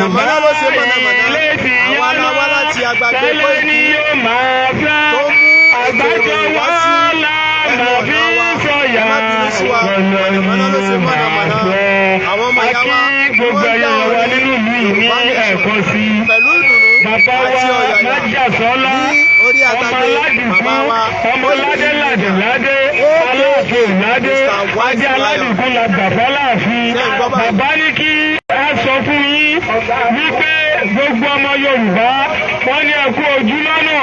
Mọ̀nàmọ́ná ló ṣe mọ̀nàmọ́ná. Ilé ti Àwa la wá láti Agbàgbé tẹ́lẹ̀ Kóìkí ni yóò máa fẹ́. tó mú ètò Àgbájọ ìròyìn wá wa sí la ẹnu máa fi ọ̀nà wa. sọ̀yà. Ẹ má bínú sí wa, mọ̀nàmọ́ná ló ṣe mọ̀nàmọ́ná. Àwọn ọmọ ìyá wa Akí gbogbo wọ́n ń dá ẹ̀yàn wa orin nínú ìlú yìí ní Yorùbá Nation ẹ̀kọ́ sí. pẹ̀lú ìdùnnú Bàbá àti wa ọ̀yàyà Májàsọ́lá, ní orí ọmọ Àgbàgbé aládìkú, bàbá wa ọmọ Kóìkí ládé ládé Media ládé, aka aláàfin ládé, Mr. White adé Lion. aládìkú la gbà fáláàfin. Ṣé ń gbọ́ báyìí? Bàbá ní kí a sọ fún yín wípé gbogbo ọmọ Yorùbá, wọ́n ní ẹ kú ojúlọ́nà,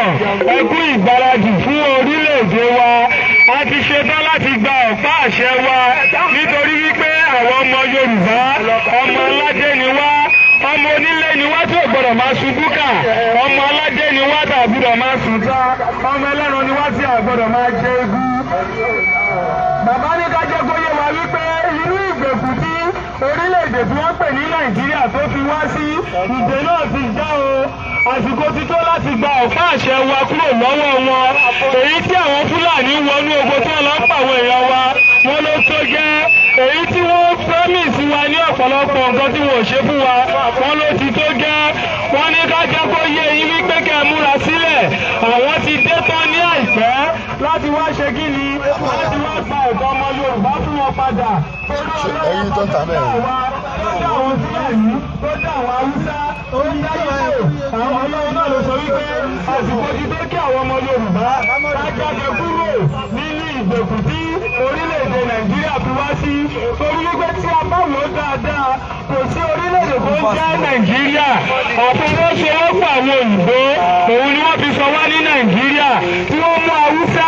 ẹ kú ìgbáradì fún orílẹ̀-èdè wa. A ti ṣetán láti gba ọ̀pá àṣẹ wa nítorí wípé àwọn ọmọ Yorùbá, ọmọ aládé ni wá, ọmọ onílé ni wá tí ò gbọdọ̀ máa ṣubú kà, ọmọ aládé ni wá tí ò gbọdọ̀ máa sùn ta, ọmọ ẹlẹ́ran ni wá tí ò gbọdọ̀ máa jẹ egun. Bàbá ní ká jẹ́ kó yé wa wípé inú ìgbèkùn tí orílẹ̀-èdè tí wọ́n pè ní Nàìjíríà tó fi wá sí, ìdè náà ti já o. Àsìkò ti tó láti gba ọ̀pá àṣẹ wa kúrò lọ́wọ́ wọn. Èyí tí àwọn Fúlàní wọnú oko tí wọ́n lọ ń pa àwọn èèyàn wa, wọ́n ló tó gẹ́. Èyí tí wọ́n promise wa ní ọ̀pọ̀lọpọ̀ nǹkan tí wọ́n ò ṣe fún wa, wọ́n ló ti tó gẹ́. Wọ́n ní ká jẹ́ kó yé yín wípé kẹ́ ẹ múra sílẹ̀, àwọn ti dé tán ní àìpẹ́ láti wá ṣe kí ni, láti wá gba ẹ̀tọ́ ọmọ Yorùbá fún wọn padà. Ẹyin tó ń tà mẹ́rin. Tó dá àwọn Fúlàní, tó dá àwọn Haúsá, tó dá Ìgbò, àwọn Ọlọ́run náà ló sọ wípé àsìkò ti tó kí àwọn ọmọ Yorùbá ká jáde kúrò nínú ìgbèkùn tí orílẹ̀-èdè Nàìjíríà fi wá sí, torí wípé tí a bá wò ó dáadáa, kò sí orílẹ̀-èdè tó ń jẹ́ Nàìjíríà. Àfọwọ́sowọ́pọ̀ àwọn òyìnbó òun ni wọ́n fi sọ wá ní Nàìjíríà, tí wọ́n mú Haúsá,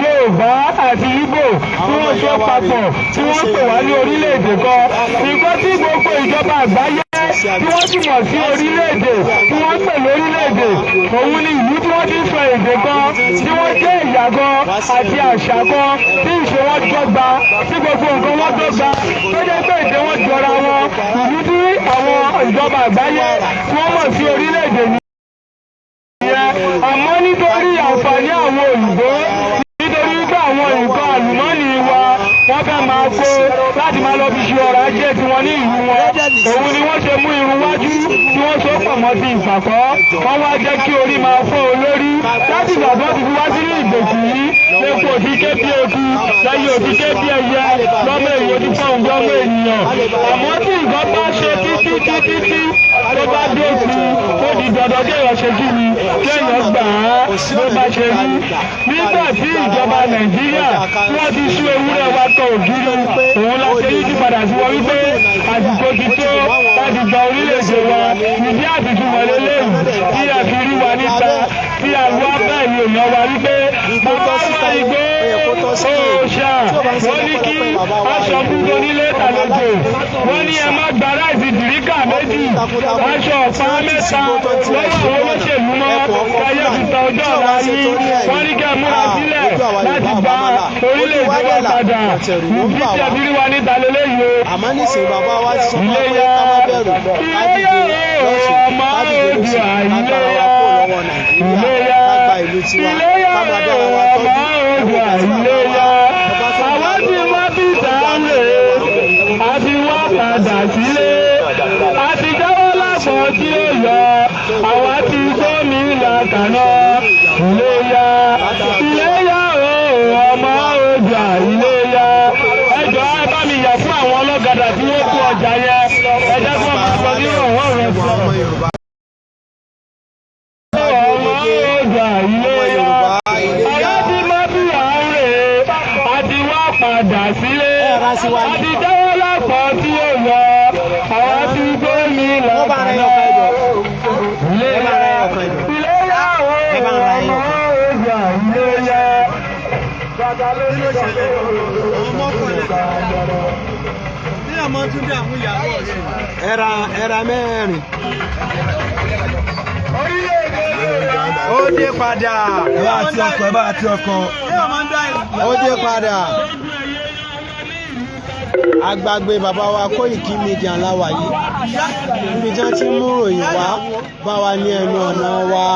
Yorùbá àti Ìgbò, tí wọ́n sọ papọ̀, tí wọ́n pè wá ní orílẹ̀-èdè kan. Nǹkan tí gbogbo ìjọba àgbáyé tí wọ́n sì mọ̀ sí orílẹ̀-èdè, tí wọ́n pè lórílẹ̀-èdè, òun ni ìlú tí wọ́n ti ń sọ èdè kan, tí wọ́n jẹ́ ẹ̀yà kan àti àṣà kan, tí ìṣe wọn dọ́gba, tí gbogbo nǹkan wọn dọ́gba, tó jẹ́ pé èdè wọn jọra wọn. Ìlú tí àwọn ìjọba àgbáyé tí wọ́n mọ̀ sí orílẹ̀-èdè nìyẹn. Àmọ́ nítorí àǹfààní àwọn òyìnbó, nítorí wípé àwọn nǹkan àlùmọ́ọ́nì wa, wọ́n fẹ́ máa kó láti máa lọ fi ṣe ọrọ̀ ajé tiwọn ní ìlú wọn, òun ni wọ́n ṣe mú irun wájú tí wọ́n so pọ̀ mọ́ ti ìpàkọ́. Wọ́n wá jẹ́ kí orí máa fọ́ olórí. Láti ìgbà tó ti fi wá sínú ìgbèkùn yìí, eku ò ti ké bí eku, lẹ́yìn ò ti ké bí ẹyẹ, lọ́mọ èèyàn ti fọ́n bí ọmọ ènìyàn. Àmọ́ tí nǹkan bá ṣe títí títí tí tó bá dópin, ó di dandan kéèyàn ṣe kí ni, kéèyàn gbà á bó bá ṣe rí. Nígbà tí ìjọba Nàìjíríà tí wọ́n ti sú ewúrẹ́ wa kan ògiri, òun la ṣe yíjú padà sí wọn wípé àsìkò ti tó láti gba orílẹ̀-èdè wa. Ìdí àtìtúmọ̀ lélẹ́yìí tí a fi rí wa níta, tí a wá báyìí èèyàn wa wípé bàbá wa Ìgbòho òòṣà, wọ́n ní kí aṣọ fún onílé tàlejò, wọ́n ní ẹ má gba rice derica 2, aṣọ ọ̀pá 3 lọ́wọ́ àwọn olóṣèlú mọ́, káyé fi ta ọjọ́ ọ̀la yín. Wọ́n ní kí ẹ múra sílẹ̀ láti gba orílẹ̀-èdè wa padà. Ìdí tí a fi rí wa níta lélẹ́yìí o. Àmọ́ nísìnyí, bàbá wa ti sọ fún wa pé Iléyá, ká má bẹ̀rù, ká iléyá, dìde lọ́sùn, ọmọ ká dìde lọ́sùn, Oòduà, ká gbára wa iléyá, kúrò lọ́wọ́ Nàìjíríà, iléyá, ká gba ìlú tiwa, iléyá, ká máa dára wa ọmọ tọ́jú. Oòduà, iléyá. Àwa ti wá bí sáré, a ti wá padà sílé, a ti jáwọ́ lápọ̀ tí ó yọ, àwa ti gbómi làkàná. Iléyá, iléyá o, ọmọ Oòduà, iléyá. Ẹ jọ̀ọ́, ẹ bá mi yà fún àwọn ọlọ́kadà tí wọ́n kó ọjà yẹn. Ẹ jẹ́ kí wọ́n máa lọ ní ọ̀wọ́ rẹ̀. Ọmọ Yorùbá, Ọmọ Oòduà, ọmọ iléyá. Yorùbá, iléyá. Àwa ti mọ bí à ń rè é, a ti wá padà sílé, Ẹ ra sí wa a ní. ti jáwọ́ lápọ̀ tí ó yọ, àwa ti gbómi Wọ́n bá ra làkàná. ẹyọ kan ẹjọ́. Iléyá, Ẹ bá ra ẹyọ kan ẹjọ́. iléyá o, Ẹ bá ra ẹyọ ọmọ kan. Oòduà, iléyá. Kí ló ṣẹlẹ̀? Àwọn mọ́kànlá ní àmọ́ tún dààmú ìyàwó rẹ̀. Ẹ ra 4. Orílẹ̀-èdè Yorùbá. Ó dé padà. Ẹ bá ti ọkọ̀, ẹ bá ti ọkọ̀. Ó dé padà. Agbàgbé bàbá wa Koiki Media ńlá wà yìí, níbi tí wọ́n ti ń mú ròyìn wá bá wa ní ẹnu ọ̀nà wa.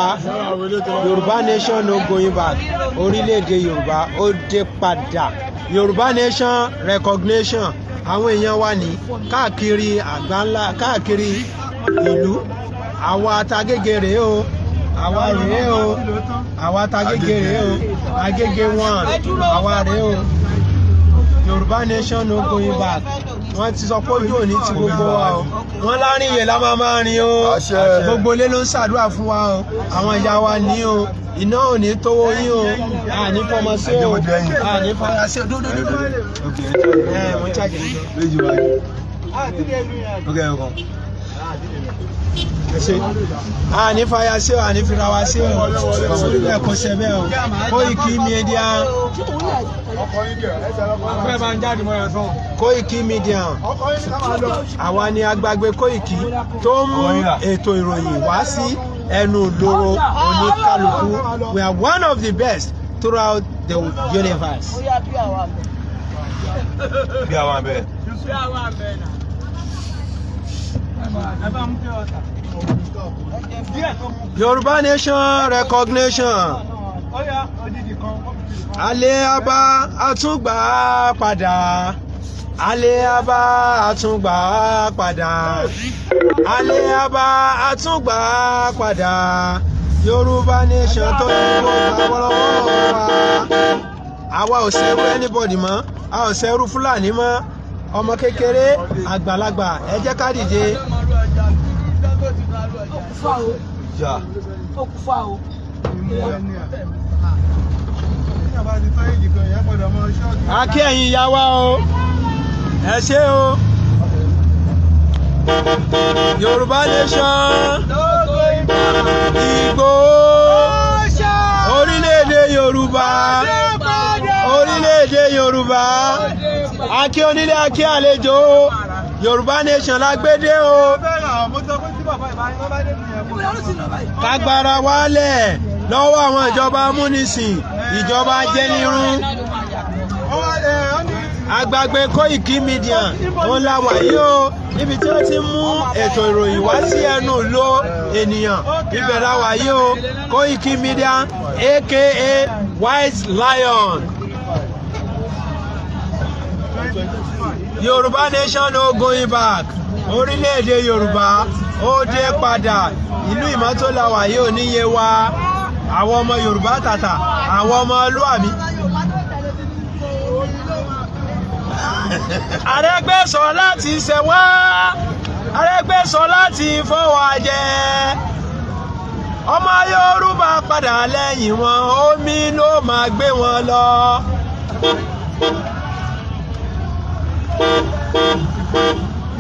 Yorùbá Nation, no going back. Orílẹ̀-èdè Yorùbá, ó dé padà. Yorùbá Nation recognition. Àwọn èèyàn wa ní káàkiri àgbáńlá, káàkiri. ìlú. Àwa Tagége rèé o, àwa rèé o, àwa Tagége rèé o, Agége one, àwa rèé o. Yorùbá nation, no going back. Wọ́n ti sọ pé ojú òní ti gbogbo wa o. Wọ́n lárin yè la máa máa rin o. Àṣẹ. Gbogbo ilé ló ń ṣàdúrà fún wa o. Àwọn ìyá wa ní o, iná ò ní tówó yín o, àní fọmọ sí o, àní fọmọ sí o. Dúdú dúdú ẹ, mo ń ṣàjẹ́ níjọ. Méjì wájú. Ok, ọkàn. Ẹ ṣe, àní fàyà sí o, àní fira wa sí o. Bẹ́ẹ̀ kò ṣe bẹ́ẹ̀ o. Koiki Media, Koiki Media, àwa ni agbágbé Koiki tó ń mú ètò ìròyìn wá sí ẹnu ìloro oníkálukú. We are one of the best throughout the universe. Bí àwọn abẹ. Yorùbá nation recognition. Alẹ́ abá àtúngbà padà, alẹ́ abá àtúngbà padà, alẹ́ abá àtúngbà padà. Yorùbá nation tó ní kó gbà wọ́lọ́wọ́ wa. Àwa ò ṣẹrú anybody mọ́, a ò ṣẹrú Fúlàní mọ́. Ọmọ kékeré, àgbàlagbà, ẹ jẹ́ ká dìde. Ìjà. Okufa o. A kí ẹ̀yin ìyá wa o, ẹ ṣé o. Yorùbá nation, Ìgbòho, orílẹ̀-èdè Yorùbá, orílẹ̀-èdè Yorùbá. A kí onílé, a kí àlejò o. Yorùbá nation la gbé dé o. Kágbára wálẹ̀ lọ́wọ́ àwọn ìjọba amúnisìn, ìjọba ajẹnirun. Agbàgbé Koiki Media òun la wà yìí o, níbi tí wọ́n ti mú ètò ìròyìn wá sí ẹnu ìlò ènìyàn. Ibẹ̀ la wà yìí o. Koiki Media, aka White Lion. Yorùbá nation, no going back. Orílẹ̀-èdè Yorùbá ó dé padà. Ìlú ìmọ́tò la wà yìí ò níye wa. Àwọn ọmọ Yorùbá tàtà, àwọn ọmọ olúwàmí. Arẹ́gbẹ́ṣọlá ti ṣẹ̀wá, Arẹ́gbẹ́ṣọlá ti fọwọ́ jẹ. Ọmọ Yorùbá padà lẹ́yìn wọn, omi ló máa gbé wọn lọ.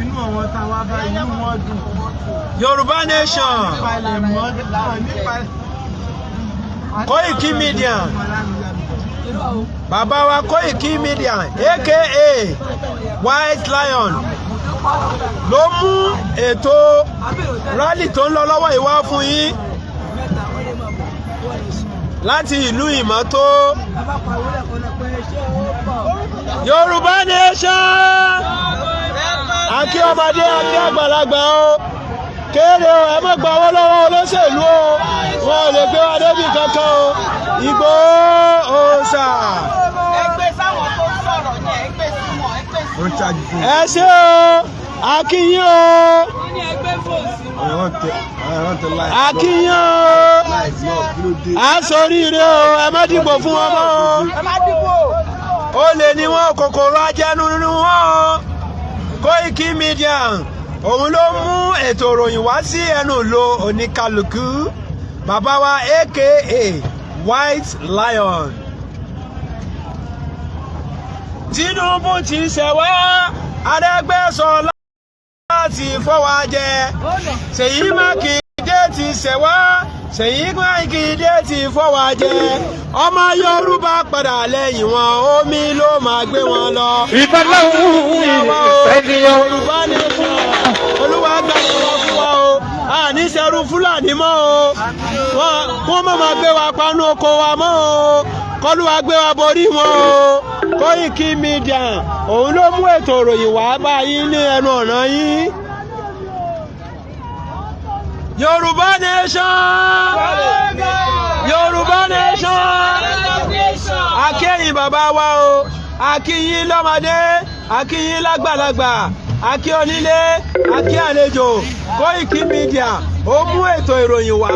Inú àwọn tá a wá bá, inú wọn dùn. Yorùbá nation. Palẹ̀ mọ́ nípa. Koiki Media, bàbá wa Koiki Media, aka White Lion, ló mú ètò rally tó ń lọ lọ́wọ́ yìí wá fún yín láti ìlú Ìmọ́tó. Yorùbá nation, akí ọmọdé, akí àgbàlagbà o, kéde o. Ẹ má gba owó lọ́wọ́ olóṣèlú o, wọn ò lè gbé wa débi kankan o. Ìgbòho òòṣà. Ẹgbẹ́ sáwọn tó ń sọ̀rọ̀ yẹn, ẹgbẹ́ sí wọn, ẹgbẹ́ sí Ó ń ṣáàjì fún. Ẹ ṣé o, akíyín o. wọn. Ní ẹgbẹ́ fòsì. Àwọn ẹ̀wọ̀n tẹ láì. Akíyín o. Láì lọ, kí ló dé? À ń soríire o. Ẹ má dìbò fún wọn mọ́ o. Ẹ má dìbò. Olè ni wọn, kòkòrò ajẹnu nínú wọn o. Koiki Media òun ló mú ètò ìròyìn wá sí ẹnu lo oníkálukú. Bàbá wa, aka White Lion. Tinubu ti ṣẹ̀wá, Arẹ́gbẹ́ṣọlá ti fọwọ́ jẹ. Ṣèyí Mákindé ti ṣẹ̀wá, Ṣèyí Mákindé ti fọwọ́ jẹ. Ọmọ Yorùbá padà lẹ́yìn wọn, omi ló máa gbé wọn lọ. Yorùbá nation, Olúwa gbà wọn fún wa o. A ní ṣẹrú Fúlàní mọ́ o. Wọn kó má máa gbé wa panú oko wa mọ́ o. Kọ́lúwa gbé wa borí wọn o. Koiki Media òun ló mú ètò ìròyìn wá bá yín ní ẹnu ọ̀nà yín. Yorùbá nation, Yorùbá nation. Akẹ́yìn bàbá wa o, akíyín lọ́mọdé, akíyín lágbàlagbà, akí onílé, akí àlejò. Koiki Media ó mú ètò ìròyìn wá,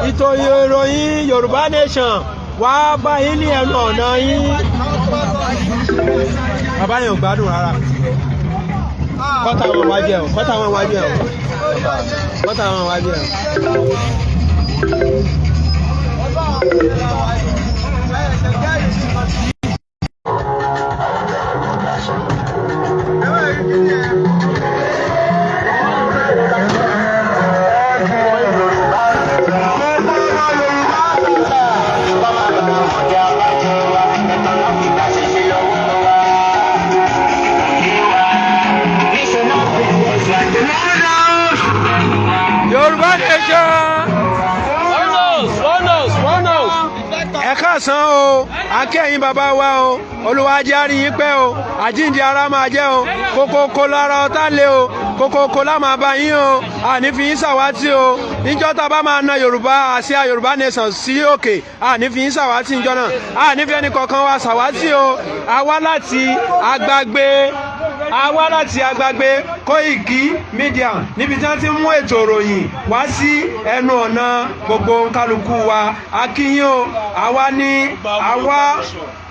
ètò ìròyìn Yorùbá Nation wá bá yín ní ẹnu ọ̀nà yín. Bàbá yẹn ò gbádùn rárá. Kọ́tà wọn wájú ẹ̀ o, kọ́tà wọn wájú ẹ̀ o, kọ́tà wọn wájú ẹ̀ o. Yorùbá Nation. One house, one house. Ẹ káàsán o, akẹ́yìn bàbá wa o, Olúwa jẹ́ á rí yín pẹ́ o, àjíǹde ara máa jẹ́ o, kókókó lára ọ̀tá lé o, kókókó lá máa bá yín o, àní fi yín ṣàwátì o. Níjọ́ tá a bá máa na Yorùbá àsíá Yorùbá Nation sí òkè, àní fi yín ṣàwátì níjọ́ náà, àní fi ẹnì kọ̀ọ̀kan wa ṣàwátì o. A wá láti Agbágbé, a wá láti Agbágbé, Koiki Media, níbi tí wọ́n ti mú ètò ìròyìn wá sí ẹnu ọ̀nà gbogbo kálukú wa. A kí yín o. Àwa ní àwa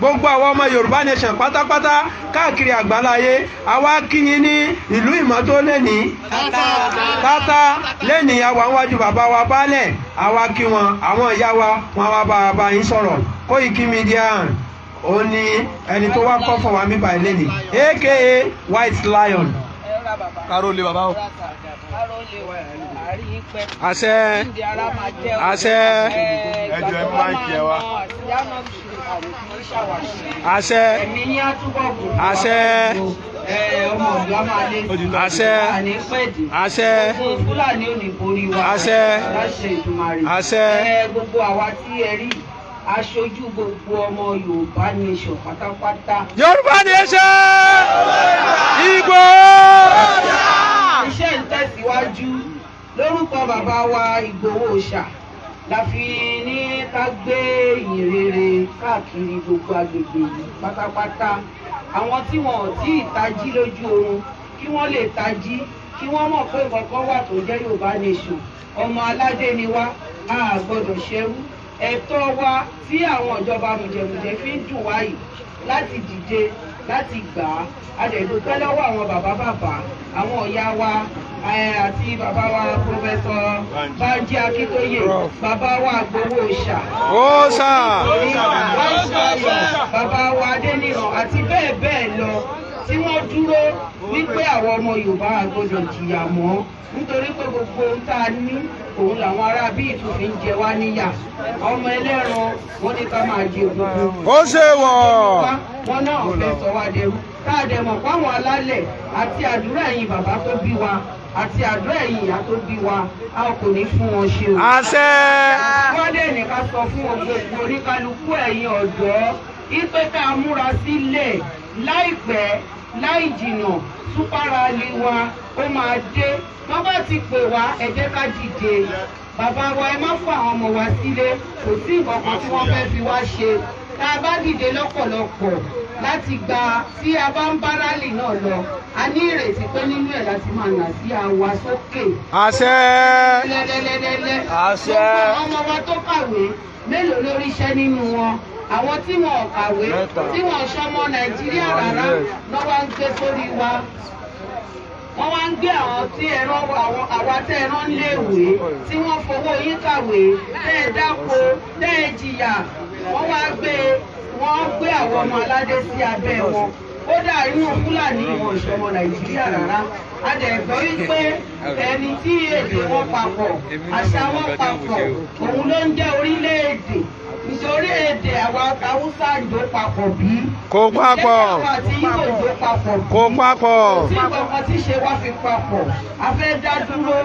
gbogbo àwọn ọmọ Yorùbá Nation pátápátá káàkiri àgbáláyé, àwa kí yín ní ìlú ìmọ́tò lẹ́ni tátá lẹ́ni. Àwa níwájú bàbá wa baálẹ̀, àwa kí wọn, àwọn ìyá wa, wọn wá bá yín sọ̀rọ̀. Koiki Media ó ní ẹni tó wá kọ́ fún wa mí báyìí lẹ́ni, aka White Lion. Káró lé bàbá o. Àṣẹ, àṣẹ. Ẹ jọ̀ọ́, ẹ mic ẹ wá. Àṣẹ. Ẹ̀mí yín á túbọ̀ gùn. Àṣẹ. Ọmọ ọ̀dọ́ á máa lé sí. Àṣẹ. Àní pẹ̀dì. Àṣẹ. Gbogbo Fúlàní ò ní borí wa. Àṣẹ. Láṣẹ Ìdùmarè. Àṣẹ. Gbogbo àwa tí ẹ rí, aṣojú gbogbo ọmọ Yorùbá Nation pátápátá. Yorùbá Nation, Ìgbò. Iṣẹ́ ń tẹ̀síwájú lórúkọ bàbá wa Ìgbòho Òòṣà la fi ní ká gbé ìyìn rere káàkiri gbogbo agbègbè yìí pátápátá. Àwọn tí wọn ò tí ì tají lójú oorun, kí wọ́n lè tají, kí wọ́n mọ̀ pé nǹkan kan wà tó jẹ́ Yorùbá Nation. Ọmọ aládé ni wá, a gbọ́dọ̀ ṣerú. Ẹ̀tọ́ wa tí àwọn ìjọba mùjẹ̀mùjẹ̀ fi ń dùn wá yìí, láti dìde láti gbà á. A dẹ̀ dúpẹ́ lọ́wọ́ àwọn bàbá bàbá, àwọn ọ̀yá wa àti bàbá wa Professor Bánjí Akíntóyè, bàbá wa Ìgbòho Òòṣà, Ó sà. bàbá wa Adéníran àti bẹ́ẹ̀ bẹ́ẹ̀ lọ, tí wọ́n dúró wípé àwọn ọmọ Yorùbá a gbọ́dọ̀ jìyà mọ́, nítorí pé gbogbo ohun tá a ní òun làwọn ará bíi tún fi ń jẹ wá níyà. Ọmọ ẹlẹ́ran wọn ní ká máa jẹ ògùnkùn. Ó ṣe wọ̀. Wọn náà fẹ́ sọ wá dẹrú. Tá a dẹ̀ mọ̀ páwọn alálẹ̀ àti àdúrà ẹ̀yin bàbá tó bí wa àti àdúrà ẹ̀yin ìyá tó bí wa, a kò ní fún wọn ṣe o. Àṣẹ. Wọ́n dẹ̀ ní ká sọ fún gbogbo oníkálukú ẹ̀yin ọ̀dọ́ ipe ká múra sílẹ̀, láìpẹ́ láì jìnà, super rally wa ó máa dé. Wọ́n bá ti pè wá, ẹ jẹ́ ká dìde. Bàbá wa, ẹ má fún àwọn ọmọ wa sílé. Kò sí nǹkan kan tí wọ́n fẹ́ fi wá ṣe. Tá a bá dìde lọ́pọ̀lọpọ̀ láti gba tí a bá ń bá rally náà lọ, a ní ìrètí pé nínú ẹ̀ láti máa nà sí àwa sókè Àṣẹ. lẹ́lẹ́lẹ́lẹ́lẹ́. Àṣẹ. Gbogbo àwọn ọmọ wa tó kàwé, mélòó ló ríṣẹ́ nínú wọn? Àwọn tí wọn ò kàwé, tí wọn ò ṣọmọ Nàìjíríà rárá lọ́ wá ń gbé sórí wa. Wọ́n wá ń gbé àwọn tí ẹran àwọn àwa tẹ́ ẹran léèwé, tí wọ́n fowó yín kàwé, tẹ́ ẹ dáko, tẹ́ ẹ jìyà, wọ́n wá gbé, wọ́n gbé àwọn ọmọ aládé sí abẹ́ wọn. Kódà inú Fúlàní, wọn ìṣọmọ Nàìjíríà rárá. A dẹ̀ gbọ́ wípé ẹni tí èdè wọn papọ̀, àṣà wọn papọ̀, òun ló ń jẹ́ orílẹ̀-èdè. Nítorí èdè àwa Haúsá ń jó papọ̀ bí? Kò papọ̀. Ṣé àwọn àti Ìgbò jó papọ̀ bí? Kò papọ̀. Tí nǹkan tí ṣe wá fi papọ̀, a fẹ́ dá dúró.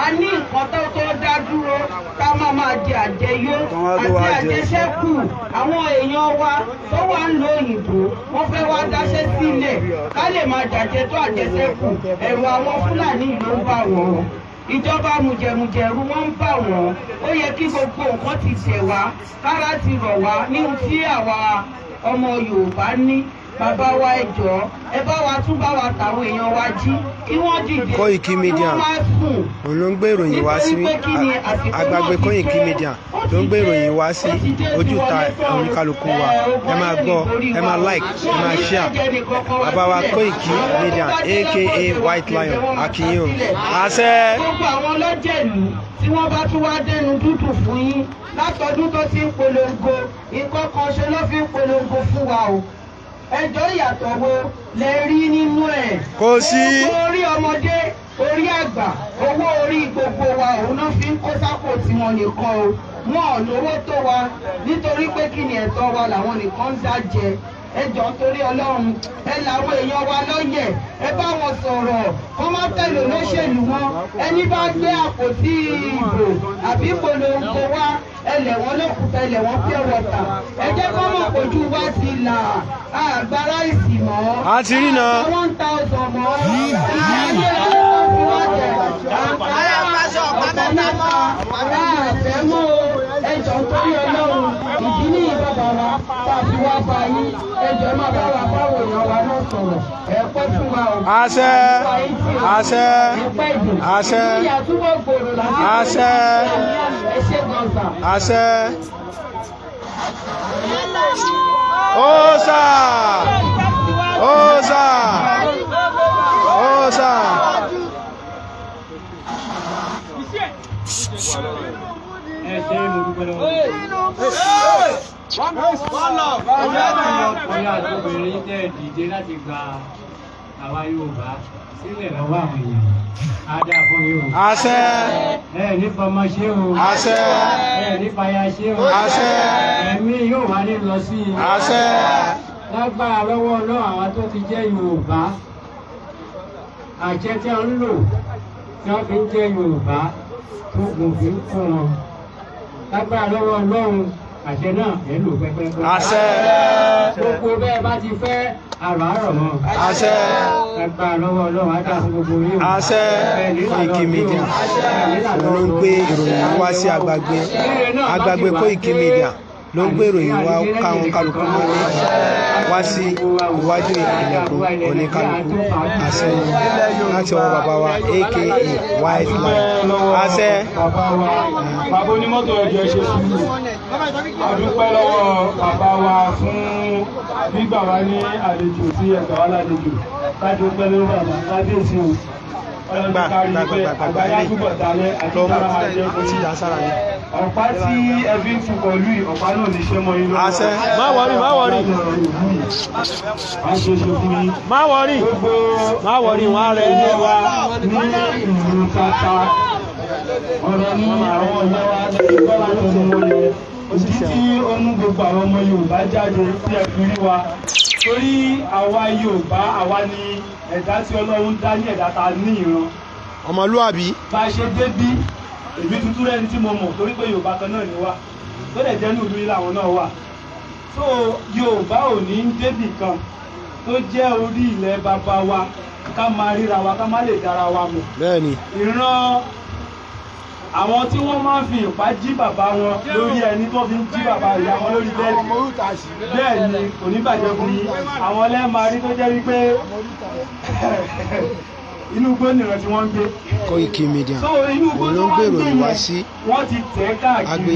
A ní nǹkan tó dá dúró ká má máa jẹ àjẹyó àti àjẹṣẹ́kù. Àwọn èèyàn wa tó wà ń lo òyìnbó, wọ́n fẹ́ wá dáṣẹ́ sílẹ̀ ká lè máa jàjẹ tó àjẹṣẹ́kù. Ẹ̀rù àwọn Fúlàní ló ń bà wọ́n, ìjọba mùjẹ̀mùjẹ̀rú wọn ń bà wọ́n. Ó yẹ kí gbogbo nǹkan ti tẹ̀ wá, kára ti rọ̀ wá ní ohun tí àwa ọmọ Yorùbá ní. Bàbá wa, ẹ jọ̀ọ́, ẹ bá wa tún bá wa tàwọn èèyàn wa jí, kí wọ́n dìde, Koiki Media kí wọ́n má sùn. Òun ló ń gbé ìròyìn wá sí Nítorí pé kí ni, àsìkò náà Àgbàgbé ti Koiki dé, Media ó ló ń ti gbé dé, ìròyìn wá sí ó ti dé, ó ti ojúta wọlé tán o. oníkálukú wa. Ogun Ẹ máa ayé gbọ́, nítorí ẹ máa wa o. like, ẹ Wọn ò máa ní share. fẹ́ jẹ́ nìkankan wá Bàbá wa sílẹ̀. Koiki Àwọn tó Media, bá dé aka lọ́pọ̀ White ìwọ̀n Lion, máa akínyìn o. sílẹ̀. Àṣẹ. Gbogbo àwọn ọlọ́jẹ̀lú tí wọ́n bá tún wá dẹnu dúdú fún yín látọdún tó ti ń polongo, nǹkan kan ṣe ló fi ń polongo fún wa o. Ẹjọ́, ìyàtọ̀ wo lẹ rí nínú ẹ̀? Kò sí. Owó orí ọmọdé, orí àgbà, owó orí gbogbo wa, òun náà fi ń kó sápò tiwọn nìkan o. Wọn ò lówó tó wa, nítorí pé kí ni, ẹ̀tọ́ wa làwọn nìkan ń dá jẹ. Ẹ jọ̀ọ́, torí Ọlọ́run, ẹ làwọn èèyàn wa lọ́yẹ̀, ẹ bá wọn sọ̀rọ̀, kọ́ má tẹ̀lé olóṣèlú wọn. Ẹni bá gbé àpótí ìbò àbí polongo wá, ẹ lẹ̀ wọ́n lókùúta, ẹ lẹ̀ wọ́n pure water. Ẹ jẹ́ kọ́ mọ̀ pójú wa ti là, àgbára ìsì mọ́. A ti rí náà. 1,000 mọ́. Ìyá ayé ló ń fi wá jẹ. Àǹkárá ọ̀pá mẹ́ta, àfẹ́ mọ́ o. Ẹ jọ̀ọ́, torí Ọlọ́run, ìdí ní ìbàbà wa tá a fi wá bá yín. Ẹ jọ̀ọ́, ẹ má bá wa báwo èèyàn wa náà sọ̀rọ̀. Ẹ pẹ́ fún wa o. Àṣẹ. Àṣẹ. Ẹ pẹ́ ìdè. Àṣẹ. Ìyá túbọ̀ gbòòrò lásìkò. Àṣẹ. Ẹ ṣé gan sà. Àṣẹ. Ósà. Ósà. Ósà. Ẹ ṣe, mo dúpẹ́ lọ́wọ́ ọkùnrin àti obìnrin tẹ́ ẹ dìde láti gba àwa Yorùbá sílẹ̀ lọ́wọ́ àwọn èèyàn. Á dáa fún yín o. Àṣẹ. Ẹ ní fọmọ ṣé o. Àṣẹ. Ẹ ní fàyà ṣé o. Àṣẹ. Ẹ̀mí yóò wá ní lọ sí i. Àṣẹ. Lágbára lọ́wọ́ Ọlọ́run, àwọn tó ti jẹ́ Yorùbá, àṣẹ tí wọ́n ń lò tí wọ́n fi ń jẹ́ Yorùbá tó gùn fi ń fún wọn, lágbára lọ́wọ́ Ọlọ́run, àṣẹ náà ẹ̀ lò pẹ́pẹ́pẹ́. Àṣẹ. Gbogbo bẹ́ẹ̀ bá ti fẹ́ àràárọ̀ mọ́. Àṣẹ. Lágbára lọ́wọ́ Ọlọ́run, á dá fún gbogbo yín o. Àṣẹ. Ẹ ní Koiki làlọ́ Media ló ń gbé ìròyìn wá sí Àgbàgbé. Àgbàgbé Koiki Media ló ń gbé ìròyìn wá káwọn kálukú mọ́lé wá sí iwájú ilẹ̀kùn oníkálukú. Àṣẹ láti ọwọ́ bàbá wa, aka White Lion. Àṣẹ. Bàbá wa, bàbá onímọ́tò, ẹ̀jẹ̀ ṣe sùúrù. A dúpẹ́ lọ́wọ́ bàbá wa fún gbígbà wá ní àlejò tí ẹ gbà wá lálejò. Kájú pẹ́ lórí bàbá kábíyèsí o. Ọlọ́run Gbà, kárí gbà, pé gbà, gbà, gbà, àgbáyá ilé. túbọ̀ dalẹ̀ àti Lọ tára máa jẹ́ fún ti yín. dà sára ni. Ọ̀pá tí ẹ fi ń tukọ̀ lù yìí, ọ̀pá náà ní ṣe mọ́ yín lọ́wọ́. Àṣẹ. Má worry, má worry. Má ṣe ṣe fún yín. Má worry. Gbogbo Má worry, wọ́n á rẹ ẹ̀yin wa ní ìlú Tata, ọ̀rọ̀ ní àwọn ọ̀yá wa lẹ́yìn bọ́lá tó mú wọn yẹ òtí tí ó mú gbogbo àwọn ọmọ Yorùbá jáde tí ẹ fi rí wa, torí àwa Yorùbá, àwa ni ẹ̀dá tí Ọlọ́run dá ní ẹ̀dá ta ní ìran. Ọmọlúàbí. Bá a ṣe débí, èmi tuntun rẹni tí mo mọ̀, torí pé Yorùbá kan náà ni wá, tó dẹ̀ jẹ́ ní ìlú yìí làwọn náà wà. So Yorùbá ò ní débì kan tó jẹ́ orí ilẹ̀ bàbá wa, ká máa ríra wa, ká má lè dára wa mọ̀. Bẹ́ẹ̀ni. Ìran àwọn tí wọ́n máa ń fi ìpá jí bàbá wọn lórí ẹni tó fi ń jí bàbá ìyá wọn lórí bẹ́ẹ̀dì, bẹ́ẹ̀ ni kò ní bàjẹ́ fún yín. Àwọn ẹlẹ́ẹ̀máa rí tó jẹ́ wípé inú igbó nìran tí wọ́n ń gbé. Koiki Media So inú igbó òun tó ló ń wá gbé ń gbé ìròyìn wá yẹn, sí wọ́n ti tẹ̀ káàkiri,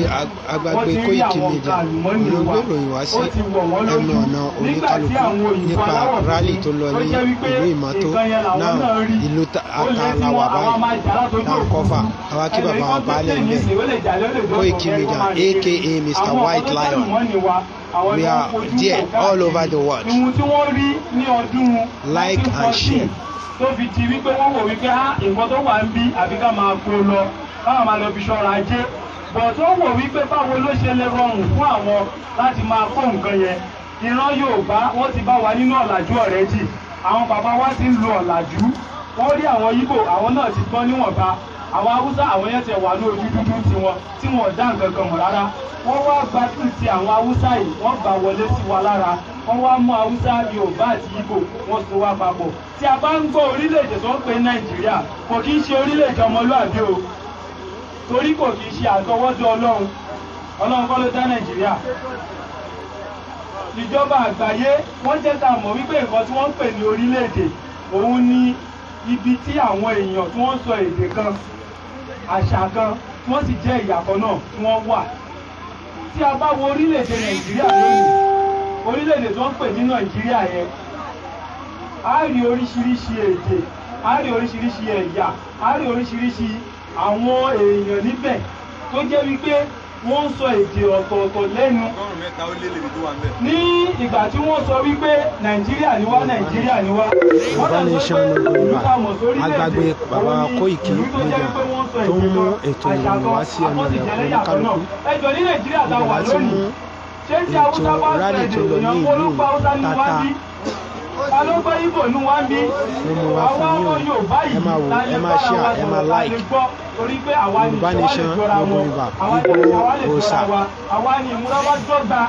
Agbègbè wọ́n ti rí Koiki àwọn Media nǹkan àlùmọ́nì òun ló ń wa, gbé ìròyìn wá sí ó ti wọ̀ wọ́n ẹnu lójú. ọ̀nà Nígbà tí oníkálukú àwọn òyìnbó nípa aláwọ̀ rally tó lọ tó ní jẹ́ wípé ìlú Ìmọ́tò nǹkan yẹn làwọn náà náà rí. ìlú Ó lé Ata tí la wà wọn, àwọn báyìí máa jà látọjú náà kọ́fà òfurufú. àwa kí bàbá wa Ẹnì kan tó baálẹ̀ tẹ̀ ń bẹ̀. nísìnyí, ó lè jà lé, ó lè dọ́kọ̀ Koiki kẹ́kọ̀ọ́ Media, máa rìn aka kiri. Mr. Àwọn White ọ̀dọ́ Lion. tẹ̀lùmọ́nì wa, àwọn We ni wọ́n are fojú there wò all over káàkiri. the world. Ihun tí wọ́n rí ní ọdún Like and 1914 share. tó fi di wípé wọ́n wò wípé á nǹkan tó wà ń bí, àbí ká máa kó lọ, káwọn máa lọ fi ṣọ́ra ajé bọ̀, tó wò wípé báwo ló ṣe lè rọrùn fún àwọn láti máa kó nǹkan yẹn. Ìran Yorùbá, wọ́n ti bá wa nínú ọ̀làjú ọ̀rẹ́jì. Àwọn bàbá wa ti ń lo ọ̀làjú. Wọ́n rí àwọn Yíbò, àwọn náà ti gbọ́n níwọ̀nba. Àwọn Haúsá, àwọn yẹn ti wà ní ojú dúdú tiwọn tí wọn ò dá nǹkan kan mọ̀ rárá. Wọ́n wá gba ti àwọn Haúsá yìí, wọ́n gbà wọlé sí wa lára. Wọ́n wá mú Haúsá, Yorùbá àti Ìgbò, wọ́n so wá papọ̀. Tí a bá ń gbọ́ orílẹ̀-èdè tó ń pè ní Nàìjíríà, kò kí ń ṣe orílẹ̀-èdè ọmọlúàbí o, torí kò kí ń ṣe àtọwọ́dọ́ Ọlọ́run. Ọlọ́run kọ́ ló dá Nàìjíríà. Ìjọba àgbáyé, wọ́n jẹ́ ká mọ̀ wípé nǹkan tí wọ́n ń pè ní orílẹ̀-èdè, òun ni ibi tí àwọn èèyàn tí wọ́n ń sọ èdè kan, àṣà kan, tí wọ́n sì jẹ́ ìyà kan náà tí wọ́n wà. Tí a bá wo orílẹ̀-èdè Nàìjíríà lónìí, orílẹ̀-èdè tí wọ́n ń pè ní Nàìjíríà yẹn, a rí oríṣiríṣi èdè, a rí oríṣiríṣi ẹ̀yà, a rí oríṣiríṣi àwọn èèyàn níbẹ̀ tó jẹ́ wípé wọ́n ń sọ èdè ọ̀tọ̀ọ̀tọ̀ lẹ́nu. 103 ó lé lèmi tó wà ń bẹ̀. Ní ìgbà tí wọ́n sọ wípé Nàìjíríà ni wá, Nàìjíríà ni wá, wọ́n Yorùbá dẹ̀ sọ Nation pé no going ìlú back. tá a mọ̀ sórílẹ̀-èdè, Agbágbé bàbá òun ni Koiki ìlú tó jẹ́ Media wípé wọ́n sọ tó ń èdè mú kan, ètò àṣà ìròyìn kan, wá sí ẹnu àwọn sì ilẹ̀kùn jẹ́ ẹlẹ́yà kan náà. oníkálukú. Ẹ jọ̀ọ́, ní Nàìjíríà tá a Ibẹ̀ wà láti mú lónìí, ṣé tí ètò Haúsá bá sọ rally èdè, tó lọ ní èèyàn ìlú kó ló pa Haúsá nínú wa Tata bí? Ta ló gbọ́ Ìgbò nínú wa bí? ló mú wá Àwa fún ọmọ yín o. Yorùbá Ẹ yìí máa wò, la ẹ lè máa bára share, wa ẹ máa sọ̀rọ̀, la lè like. gbọ́, torí pé àwa ni Yorùbá ìṣe wa lè Nation jọra no wọn, going back. àwa ni Ìgbòho àwa lè jọra Òòṣà. wa, àwa ni ìmúra wa dọ́gba,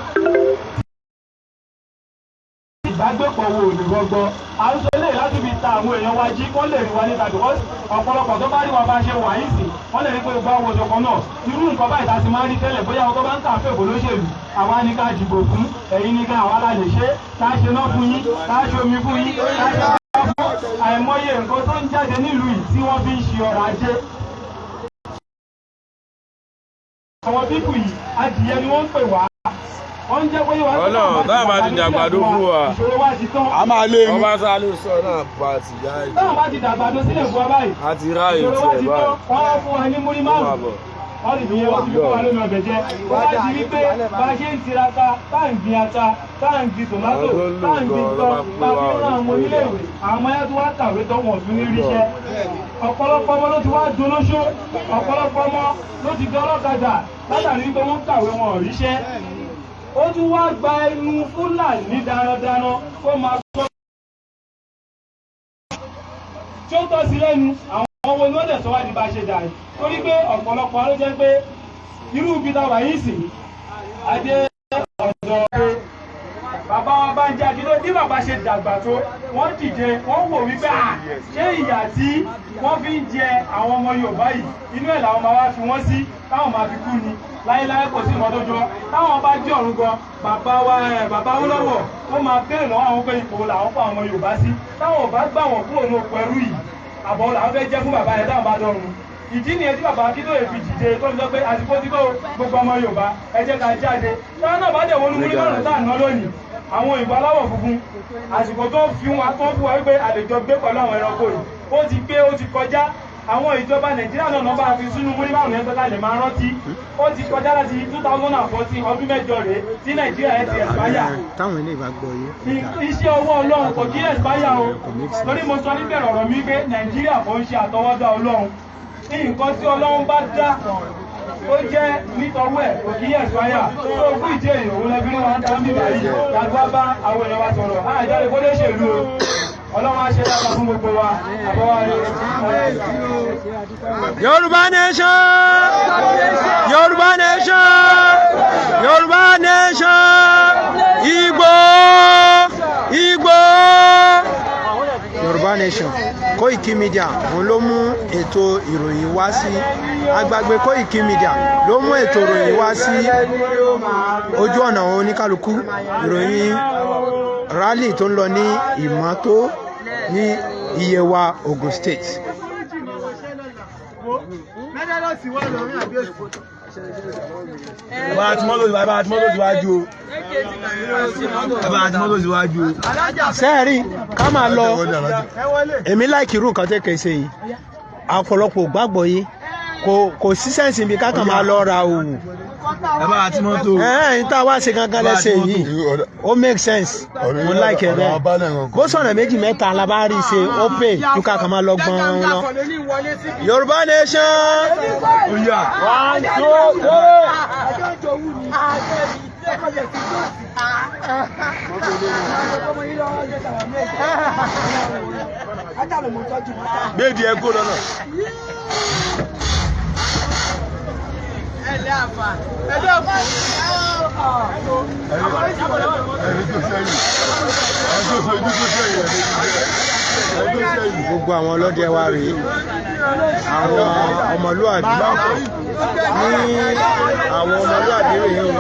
ìbágbépọ̀ wo ò lè rọgbọ. À ń sọ eléyìí láti fi ta àwọn èèyàn wa jí kó lè rí wa níta, because ọ̀pọ̀lọpọ̀ tó bá rí wa bá ṣe wà yìí sí, wọ́n lè rí pé gbogbo àwọn oṣù kan náà, irú nǹkan báyìí tá a ti máa ń rí tẹ́lẹ̀, bóyá àwọn tó bá ń kà fẹ́ òbólóṣèlú, àwa ní ká dìbò fún ẹ̀yin, ní ká àwa la lè ṣe, ká ṣe ná fún yín, ká ṣe omi fún yín, ká ṣe fún àìmọye nǹkan tó ń jáde nílùú yìí tí wọ́n fi ń ṣe ọrọ̀ ajé. Àwọn people yìí, adìyẹ ni wọ́n ń pè wá, wọ́n ń jẹ́ pé wá. Ọlọ́run, táwọn bá ti dàgbàdo fún wa. Ìṣòro wa ti tán. A máa lé Wọ́n ní. bá sáré sọ náà bá ti yá ètò. Táwọn bá ti dàgbàdo sílẹ̀ fún wa báyìí, A ti ráyè ìṣòro wa tiẹ̀ ti tán. báyìí. Wọ́n wá fún wa ní múrí Ó máa 5 bọ̀. Wọ́n sì fi yẹ, wọ́n ti fi kó wa lómi ọbẹ̀ jẹ. Wọ́n wá di wípé bá a ṣe ń tiraka, tá à ń gbin ata, tá à ń gbin tòmátò, Àwọn tó ń lò tá à ń gbin gan-an tọ́ ló máa tá a fi pé ń wá rán àwọn ọ̀rẹ́ oníléèwé, àwọn ọmọ yẹn tó wá kàwé tán, wọn ò tún ní ríṣẹ́. Ọ̀pọ̀lọpọ̀ ọmọ ló ti wá dolóṣó, ọ̀pọ̀lọpọ̀ ọmọ ló ti di ọlọ́kadà látàrí wípé wọ́n kàwé, wọn ò ríṣẹ́. Ó tún wá gba ẹnu Fúlàní darandaran kó máa sọ tí ó tọ́ sí lẹ́nu. Àwọn wo ni wọ́n dẹ̀ sọ wá di bá ṣe dà yìí? Torí pé ọ̀pọ̀lọpọ̀ ló jẹ́ pé irú ibi tá a wà yìí sì adé ọ̀dọ̀ pé bàbá wa Bánjí Akíntóyè, bí bàbá ṣe dàgbà tó, wọ́n dìde, wọ́n wò wípé à ṣé ìyà tí wọ́n fi ń jẹ àwọn ọmọ Yorùbá yìí, inú ẹ̀ làwọn máa wá fi wọ́n sí táwọn máa fi kú ni? Láéláé, kò sí ìmọ̀ tó jọ. Táwọn bá jẹ́ ọ̀run gan, bàbá wa ẹ̀ bàbá Awólọ́wọ̀, ó máa béèrè lọ́wọ́ àwọn pé ipò làwọn fún àwọn ọmọ Yorùbá sí. Táwọn ò bá gbà wọ́n kúrò ní oko ẹrú yìí, àbọ̀ làwọn fẹ́ jẹ́ fún bàbá yẹn táwọn bá dọ̀run? Ìdí nìyẹn tí bàbá Akíntóyè fi dìde, tó ń sọ pé àsìkò tí kò gbogbo ọmọ Yorùbá, ẹ jẹ́ ká jáde. Táwọn náà bá dẹ̀ wọnú múrí 5 tá à ń ná lónìí, àwọn òyìnbó aláwọ̀ funfun, àsìkò tó fi wọn tó fún wa wípé àlejò gbé pẹ̀lú àwọn ẹranko yìí, ó ti gbé, ó ti kọjá. Àwọn ìjọba Nàìjíríà náà náà bá fi sínú múrí 5 yẹn pé ká lè máa rántí. Ó ti kọjá láti 2014, ọdún 8 rèé tí Nàìjíríà yẹn ti expire. Táwọn ilé ìbá gbọ́ yé, ó dáa. Iṣẹ́ ọwọ́ Ọlọ́run kò kí expire o, torí mo sọ níbẹ̀rẹ̀ ọ̀rọ̀ mi pé Nàìjíríà kò ń ṣe àtọwọ́dá Ọlọ́run. Nǹkan tí Ọlọ́run bá dá ó jẹ́ nítọwọ́ ẹ̀, kò kí expire. Tó fún ìdí èyí, òun lẹ́bí wọn ń dá ń bíbá yìí gbàgbọ́ bá àwọn èèyàn wa sọ̀rọ̀ àìjáde kó lè ṣèlú o. Ọlọ́run á ṣe dáadáa fún gbogbo wa, àbọ̀wálé. Yorùbá Nation! Yorùbá Nation! Yorùbá Nation! Ìgbò! Ìgbò! Yorùbá Nation, Koiki Media òun ló mú ètò ìròyìn wá sí agbègbè. Koiki Media ló mú ètò ìròyìn wá sí ojú ọ̀nà oníkálukú. Ìròyìn rally tó ń lọ ní Ìmọ́tò ní Ìyẹ̀wà, Ogun State. Mẹ́dálọ́sì wà lọ́rùn àbí òsì. Ẹ bá ti mọ́tò síwájú, ẹ bá ti mọ́tò síwájú o. Ẹ bá ti mọ́tò síwájú o. Sẹ́ẹ̀rì ká máa lọ. Èmi like irú nǹkan tẹ́ kẹ́ ṣe yìí. Ọ̀pọ̀lọpọ̀ gbàgbọ́ yìí, kò sí sense ibi ká kàn máa lọ ra òwú. Ẹ bá ti mọ́tò. Ẹ̀ẹ́n tá a wá ṣe gangan lẹ́sẹ̀ yìí, ó make sense. Mo like ẹ bẹ́ẹ̀. Bó sọ̀nà méjì mẹ́ta la bá rí ṣe, ó pè ju ká kàn máa lọ gbọ́n lọ. Yorùbá Nation. Ó yá. One, two, three. Gbé ẹ kó lọ́nà. Ẹni tó sẹ́yìn. Ẹni tó sẹ́yìn. Ẹni tó sẹ́yìn. Ẹni tó sẹ́yìn. Gbogbo àwọn ọlọ́dẹ wa rèé, àwọn ọmọlúàbí ní, àwọn ọmọlúàbí rèé o.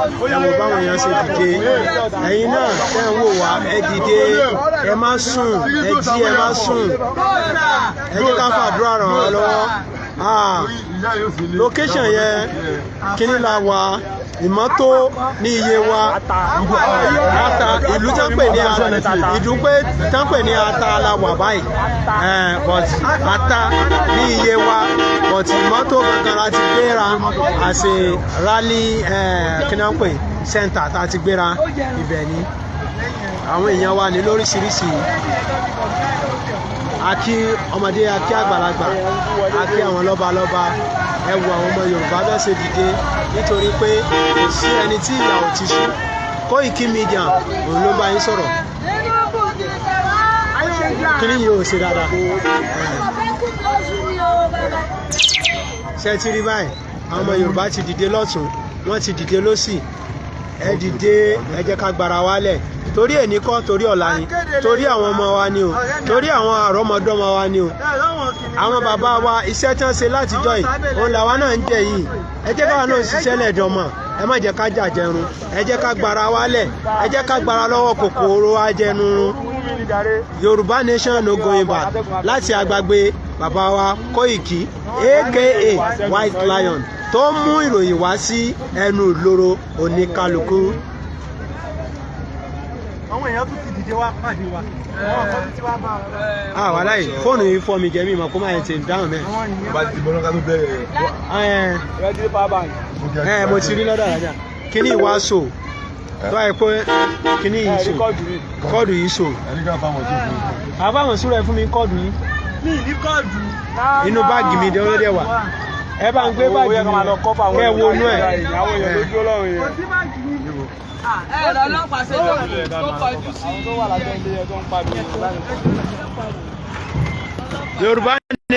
Ẹ wo báwọn èèyàn ṣe dìde. Ẹ̀yin náà tẹ́ ń wò wá, ẹ dìde, ẹ má sùn, ẹ jí, ẹ má sùn. Ẹ jẹ́ ká fàdúrà ràn wá lọ́wọ́. Ah, location yẹn, kíní la wà? Ìmọ́tò ní iye wa ata, ìlú tó ń pè ní ìlú pé tó ń pè ní Ata la wà báyìí. But Ata ní iye wa, but Ìmọ́tò gangan la ti gbéra as a rally. Kí ni wọ́n pè center tá a ti gbéra? Ibẹ̀ ni àwọn èèyàn wa ní lóríṣiríṣi. A kí ọmọdé, a kí àgbàlagbà, a kí àwọn lọ́balọ́ba. Ẹ wo àwọn ọmọ Yorùbá bẹ́ẹ̀ ṣe dìde, nítorí pé kò sí ẹni tí ìyà ò ti sú. Koiki Media òun ló bá yín sọ̀rọ̀. Kíní yìí ò ṣe dáadáa. Ṣe ti rí báyìí? Àwọn ọmọ Yorùbá ti dìde lọ́tún, wọ́n ti dìde lọ́sì. Ẹ dìde, ẹ jẹ́ ká gbára wálẹ̀, torí èní kọ́, torí ọ̀la ni, torí àwọn ọmọ wa ni o, torí àwọn àrọ́mọdọ́mọ wa ni o. Àwọn bàbá wa, iṣẹ́ tí wọ́n ṣe látijọ́ yìí, òun làwa náà ń jẹ yìí. Ẹ jẹ́ káwa náà ṣiṣẹ́ lẹ́dọ̀mọ̀. Ẹ má jẹ́ ká jàjẹrun. Ẹ jẹ́ ká gbára wálẹ̀, ẹ jẹ́ ká gbára lọ́wọ́ kòkòrò ajẹnurun. Yorùbá nation, no going back. Láti agbègbè bàbá wa Kóìkì, aka White Lion, tó ń mú ìròyìn wá sí ẹnu ìloro oníkálukú. Àwọn èèyàn tún ti dìde wá pàdé wa, àwọn kan tún ti wá bá wa. Ah, wàláyé, fóònù yìí fọ́ mi jẹ́, mi mọ̀ kó má yẹn ti dáhùn mẹ́. Bá ti bọ́ lọ́ka tó bẹ̀rẹ̀. Ẹ ẹ, mo ti rí lọ́dọ̀ àlájà kíní ìwàásù tó wáyé pé kíní yìí so, kọ́ọ̀dù yìí so. Ẹni ká fáwọn tó fún un. Àbáwọn sùúrù, ẹ fún mi kọ́ọ̀dù yìí. Mi ní kóòdù. Inú báàgì mi dé wà. Ẹ bá ń gbé báàgì mi kẹ́ ẹ wo inú ẹ̀. Kò sí báàgì mi. Ẹ lọ ọlọ́pàá ṣe tó kọjú sí. Yorùbá